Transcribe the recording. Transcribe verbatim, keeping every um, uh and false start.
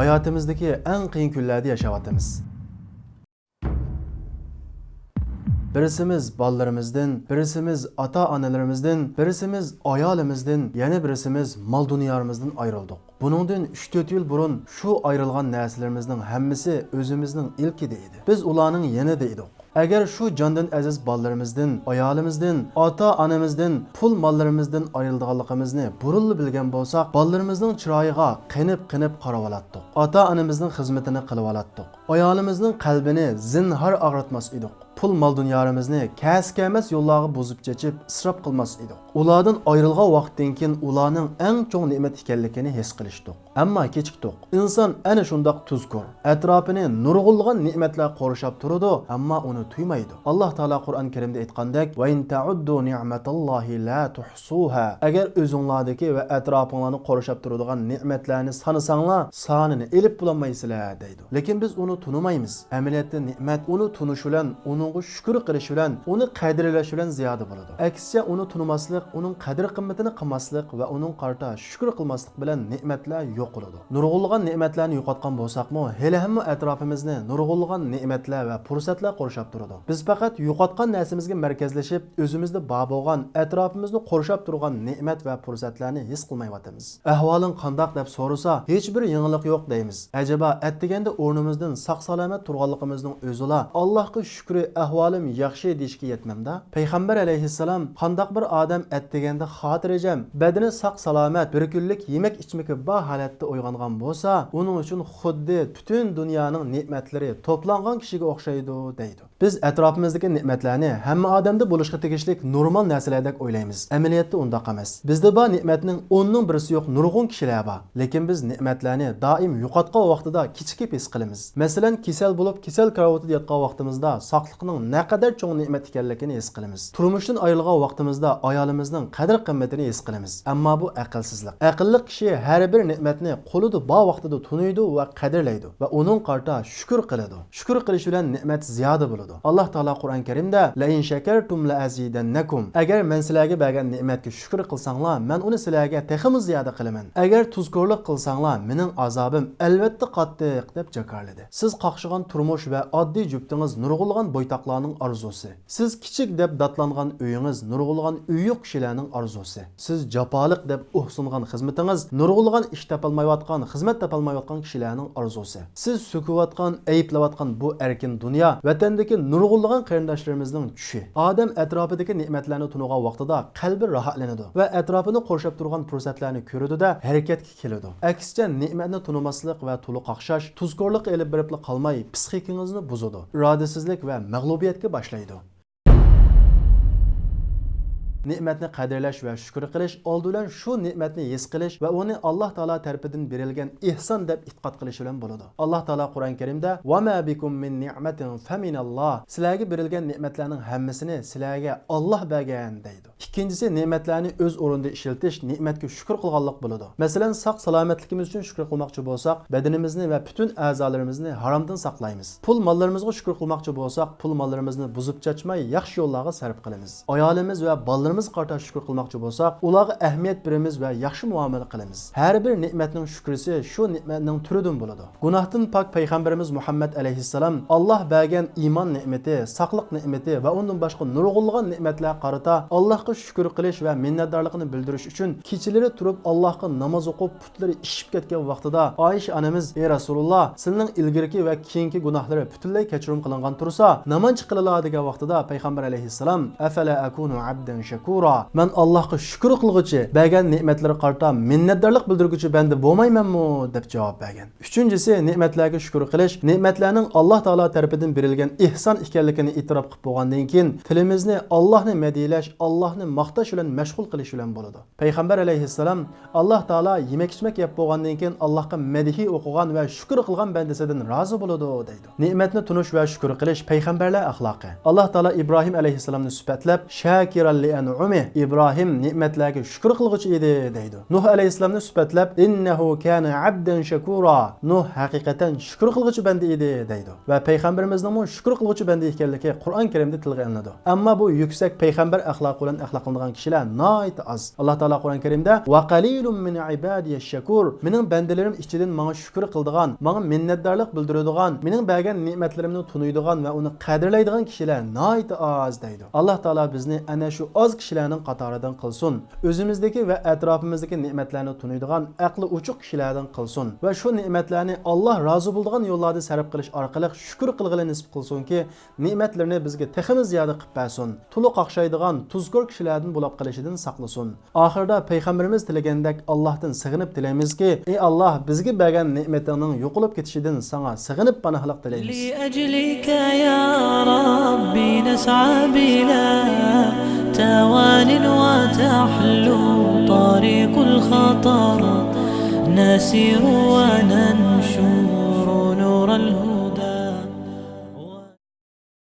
ھاياتىمىزدىكى ئەڭ قىيىن كۈنلەردە ياشاۋاتىمىز. بىرسىمىز بالىلىرىمىزدىن، بىرسىمىز ئاتا-ئانىلىرىمىزدىن، بىرسىمىز ئايالىمىزدىن، يەنە بىرسىمىز مال-دۇنيالىرىمىزدىن ئايرىلدۇق. بۇنىڭدىن ئۈچ-تۆت يىل بۇرۇن شۇ ئايرىلغان نەرسىلىرىمىزنىڭ ھەممىسى ئۆزىمىزنىڭ ئىلكىدە ئىدى. بىز ئۇلارنىڭ يېنىدا ئىدۇق. ئەگەر شۇ جاندىن ئەزىز بالىلىرىمىزدىن، ئايالىمىزدىن، ئاتا-ئانىمىزدىن، پۇل-ماللىرىمىزدىن ئايرىلىدىغانلىقىمىزنى بۇرۇنلا بىلگەن بولساق، بالىلىرىمىزنىڭ چىرايىغا قېنىپ-قېنىپ قاراۋالاتتۇق. ئاتا-ئانىمىزنىڭ خىزمىتىنى قىلىۋالاتتۇق. ئايالىمىزنىڭ قەلبىنى زىنھار ئاغرىتماس ئىدۇق. پۇل-مال دۇنيالىرىمىزنى كەس-كەمەس يوللارغا بۇزۇپ چېچىپ، ئىسراپ قىلماس ئىدۇق. ئۇلاردىن ئايرىلغان ۋاقىتتىن كېيىن ئۇلارنىڭ ئەڭ چوڭ نېمەت ئىكەنلىكىنى ھېس قىلىشتۇق. ئەمما كېچىكتۇق. ئىنسان ئەنە شۇنداق تۇزكور. ئەتراپىنى نۇرغۇنلىغان نېمەتلەر قورشاپ تۇرىدۇ، ئەمما ئۇنى تۇيمايدۇ. ئاللاھ تائالا قۇرئان كەرىمدە ئېيتقاندەك، «وَإِن تَعُدُّوا نِعْمَتَ اللَّهِ لَا تُحْصُوهَا.» ئەگەر ئۆزۈڭلاردىكى ۋە ئەتراپىڭلارنى قورشاپ تۇرىدىغان نېمەتلەرنى سانىساڭلار، سانىنى ئېلىپ بولالمايسىلەر، دەيدۇ. لېكىن بىز ئۇنى تونۇمايمىز. ئەمەلىيەتتە نېمەت ئۇنى تونۇش بىلەن، ئۇنىڭغا شۈكۈر قىلىش بىلەن، ئۇنى قەدىرلەش بىلەن زىيادە بولىدۇ. ئەكسىچە، ئۇنى تونۇماسلىق ئۇنىڭ قەدىر-قىممىتىنى قىلماسلىق ۋە ئۇنىڭغا قارىتا شۈكۈر قىلماسلىق بىلەن نېمەتلەر يوقىلىدۇ. نۇرغۇنلىغان نېمەتلەرنى يوقاتقان بولساقمۇ، ھېلىھەممۇ ئەتراپىمىزنى نۇرغۇنلىغان نېمەتلەر ۋە پۇرسەتلەر قورشاپ تۇرىدۇ. بىز پەقەت يوقاتقان نەرسىمىزگە مەركەزلىشىپ، ئۆزىمىزدە بار بولغان، ئەتراپىمىزنى قورشاپ تۇرغان نېمەت ۋە پۇرسەتلەرنى ھېس قىلمايۋاتىمىز. «ئەھۋالىڭ قانداق؟» دەپ سورىسا، «ھېچبىر يېڭىلىق يوق» دەيمىز. ئەجەبا، ئەتىگەندە ئورنىمىزدىن ساق-سالامەت تۇرغانلىقىمىزنىڭ ئۆزىلا، «ئاللاھقا شۈكرى، ئەھۋالىم ياخشى» دېيىشكە يەتمەمدۇ؟ پەيغەمبەر ئەلەيھىسسالام، «قانداق بىر ئادەم ئەتىگەندە خاتىرجەم، بەدىنى ساق-سالامەت، بىر كۈنلۈك يېمەك-ئىچمىكى بار ھالەتتە ئويغانغان بولسا، ئۇنىڭ ئۈچۈن خۇددى پۈتۈن دۇنيانىڭ نېمەتلىرى توپلانغان كىشىگە ئوخشايدۇ» دەيدۇ. بىز ئەتراپىمىزدىكى نېمەتلەرنى ھەممە ئادەمدە بولۇشقا تېگىشلىك نورمال نەرسىلەردەك ئويلايمىز. ئەمەلىيەتتە ئۇنداق ئەمەس. بىزدە بار نېمەتنىڭ ئوننىڭ بىرسى يوق نۇرغۇن كىشىلەر بار. لېكىن بىز نېمەتلەرنى دائىم يوقاتقان ۋاقتىدا كېچىكىپ ھېس قىلىمىز. مەسىلەن، كېسەل بولۇپ، كېسەل كارىۋىتىدە ياتقان ۋاقتىمىزدا ساقلىقنىڭ نەقەدەر چوڭ نېمەت ئىكەنلىكىنى ھېس قىلىمىز. تۇرمۇشتىن ئايرىلغان ۋاقتىمىزدا ئايالىمىزنىڭ قەدىر-قىممىتىنى ھېس قىلىمىز. ئەمما بۇ ئەقىلسىزلىق. ئەقىللىق كىشى ھەر بىر نېمەتنى قولىدا بار ۋاقتىدا تونۇيدۇ ۋە قەدىرلەيدۇ ۋە ئۇنىڭغا قارىتا شۈكۈر قىلىدۇ. شۈكۈر قىلىش بىلەن نېمەت زىيادە بولىدۇ. ئاللاھ تائالا قۇرئان كەرىمدە، «لَئِن شَكَرْتُمْ لَأَزِيدَنَّكُمْ.» ئەگەر مەن سىلەرگە بەرگەن نېمەتكە شۈكۈر قىلساڭلار، مەن ئۇنى سىلەرگە تېخىمۇ زىيادە قىلىمەن. ئەگەر تۇزكورلۇق قىلساڭلار، مېنىڭ ئازابىم ئەلۋەتتە قاتتىق، دەپ جاكارلىدى. سىز قاقشىغان تۇرمۇش ۋە ئاددىي جۈپتىڭىز نۇرغۇنلىغان بويتاقلارنىڭ ئارزۇسى. سىز كىچىك دەپ داتلانغان ئۆيىڭىز نۇرغۇنلىغان ئۆيى يوق كىشىلەرنىڭ ئارزۇسى. سىز جاپالىق دەپ ئۇھسىنغان خىزمىتىڭىز نۇرغۇنلىغان ئىش تاپالمايۋاتقان، خىزمەت تاپالمايۋاتقان كىشىلەرنىڭ ئارزۇسى. سىز سۆكۈۋاتقان، ئەيىبلەۋاتقان بۇ ئەركىن دۇنيا ۋەتەندىكى نۇرغۇنلىغان قېرىنداشلىرىمىزنىڭ چۈشى. ئادەم ئەتراپىدىكى نېمەتلەرنى تونۇغان ۋاقتىدا قەلبى راھەتلىنىدۇ ۋە ئەتراپىنى قورشاپ تۇرغان پۇرسەتلەرنى كۆرىدۇ-دە، ھەرىكەتكە كېلىدۇ. ئەكسىچە، نېمەتنى تونۇماسلىق ۋە تولا قاقشاش تۇزكورلۇققا ئېلىپ بېرىپلا قالماي، پسىخىكىڭىزنى بۇزىدۇ، ئىرادىسىزلىك ۋە مەغلۇبىيەتكە باشلايدۇ. نېمەتنى قەدىرلەش ۋە شۈكۈر قىلىش ئالدى بىلەن شۇ نېمەتنى ھېس قىلىش ۋە ئۇنى ئاللاھ تائالا تەرىپىدىن بېرىلگەن ئېھسان دەپ ئېتىقاد قىلىش بىلەن بولىدۇ. ئاللاھ تائالا قۇرئان كەرىمدە، «وَمَا بِكُم مِّن نِّعْمَةٍ فَمِنَ اللَّهِ.» سىلەرگە بېرىلگەن نېمەتلەرنىڭ ھەممىسىنى سىلەرگە ئاللاھ بەرگەن، دەيدۇ. ئىككىنچىسى، نېمەتلەرنى ئۆز ئورنىدا ئىشلىتىش نېمەتكە شۈكۈر قىلغانلىق بولىدۇ. مەسىلەن، ساق-سالامەتلىكىمىز ئۈچۈن شۈكۈر قىلماقچى بولساق، بەدىنىمىزنى ۋە پۈتۈن ئەزالىرىمىزنى ھارامدىن ساقلايمىز. پۇل-ماللىرىمىزغا شۈكۈر قىلماقچى بولساق، پۇل-ماللىرىمىزنى بۇزۇپ چاچماي، ياخشى يوللارغا سەرپ قىلىمىز. ئايالىمىز ۋە بالىلىرىمىزغا قارىتا شۈكۈر قىلماقچى بولساق، ئۇلارغا ئەھمىيەت بېرىمىز ۋە ياخشى مۇئامىلە قىلىمىز. ھەر بىر نېمەتنىڭ شۈكرىسى شۇ نېمەتنىڭ تۈرىدىن بولىدۇ. گۇناھتىن پاك پەيغەمبىرىمىز مۇھەممەد ئەلەيھىسسالام، «ئاللاھ بەرگەن ئىمان نېمىتى، ساقلىق نېمىتى ۋە ئۇندىن باشقا نۇرغۇنلىغان نېمەتلەرگە قارىتا ئاللاھقا شۈكۈر قىلىش ۋە مىننەتدارلىقىنى بىلدۈرۈش ئۈچۈن كېچىلىرى تۇرۇپ ئاللاھقا ناماز ئوقۇپ، پۇتلىرى ئىششىپ كەتكەن ۋاقتىدا ئائىشە ئانىمىز، ئى رەسۇلۇللاھ، سىلىنىڭ ئىلگىرىكى ۋە كېيىنكى گۇناھلىرى پۈتۈنلەي كەچۈرۈم قىلىنغان تۇرسا، ناماز چىقىلىلا» دېگەن ۋاقتىدا پەيغەمبەر ئەلەيھىسسالام، «ئەفەلا ئەكۇنۇ ئەبدەن شەكۇرا؟ مەن ئاللاھقا شۈكۈر قىلغۇچى، بەرگەن نېمەتلىرىگە قارىتا مىننەتدارلىق بىلدۈرگۈچى بەندە بولمايمەنمۇ؟» دەپ جاۋاب بەرگەن. ئۈچىنچىسى، نېمەتلەرگە شۈكۈر قىلىش، نېمەتلەرنىڭ ئاللاھ تائالا تەرىپىدىن بېرىلگەن ئېھسان ئىكەنلىكىنى ئېتىراپ قىلىپ بولغاندىن كېيىن، تىلىمىزنى ئاللاھنى مەدھىيلەش، ئاللاھنى ماختاش بىلەن مەشغۇل قىلىش بىلەن بولىدۇ. پەيغەمبەر ئەلەيھىسسالام، «ئاللاھ تائالا يېمەك-ئىچمەك يەپ بولغاندىن كېيىن ئاللاھقا مەدھىي ئوقۇغان ۋە شۈكۈر قىلغان بەندىسىدىن رازى بولىدۇ» دەيدۇ. نېمەتنى تونۇش ۋە شۈكۈر قىلىش پەيغەمبەرلەر ئەخلاقى. ئاللاھ تائالا ئىبراھىم ئەلەيھىسسالامنى سۈپەتلەپ، «شاكىرەن لىئەن ئۇمى، ئىبراھىم نېمەتلەرگە شۈكۈر قىلغۇچى ئىدى، دەيدۇ. نۇھ ئەلەيھىسسالامنى سۈپەتلەپ، «ئىننەھۇ كانە ئەبدەن شەكۇرا»، نۇھ ھەقىقەتەن شۈكۈر قىلغۇچى بەندە ئىدى، دەيدۇ. ۋە پەيغەمبىرىمىزنىڭمۇ شۈكۈر قىلغۇچى بەندە ئىكەنلىكى قۇرئان كەرىمدە تىلغا ئېلىنىدۇ. ئەمما بۇ يۈكسەك پەيغەمبەر ئەخلاقى بىلەن ئەخلاقلىنىدىغان كىشىلەر ناھايىتى ئاز. ئاللا تائالا قۇرئان كەرىمدە، «ۋە قەلىلۇم مىن ئىبادىيەش شەكۇر»، مېنىڭ بەندىلىرىم ئىچىدىن ماڭا شۈكۈر قىلىدىغان، ماڭا مىننەتدارلىق بىلدۈرىدىغان، مېنىڭ بەرگەن نېمەتلىرىمنى تونۇيدىغان ۋە ئۇنى قەدىرلەيدىغان كىشىلەر ناھايىتى ئاز، دەيدۇ. ئاللا تائالا بىزنى ئەنە شۇ ئاز كىشىلەرنىڭ قاتارىدىن قىلسۇن. ئۆزىمىزدىكى ۋە ئەتراپىمىزدىكى نېمەتلەرنى تونۇيدىغان ئەقلى ئوچۇق كىشىلەردىن قىلسۇن ۋە شۇ نېمەتلەرنى ئاللا رازى بولىدىغان يوللاردا سەرپ قىلىش ئارقىلىق شۈكۈر قىلغىلى نېسىپ قىلسۇنكى، نېمەتلىرىنى بىزگە تېخىمۇ زىيادە قىلىپ بەرسۇن. تولا قاقشايدىغان تۇزكور كىشىلەردىن بولاپ قېلىشىدىن ساقلىسۇن. ئاخىرىدا پەيغەمبىرىمىز تىلىگەندەك ئاللاھتىن سېغىنىپ تىلەيمىزكى، ئى ئاللاھ، بىزگە بەرگەن نېمىتىڭنىڭ يوقىلىپ كېتىشىدىن ساڭا سېغىنىپ پاناھلىق تىلەيمىز. لأجلك يا ربي نسعى بلا توان وتحلو طريق الخطر نسير وننشر نور الهدى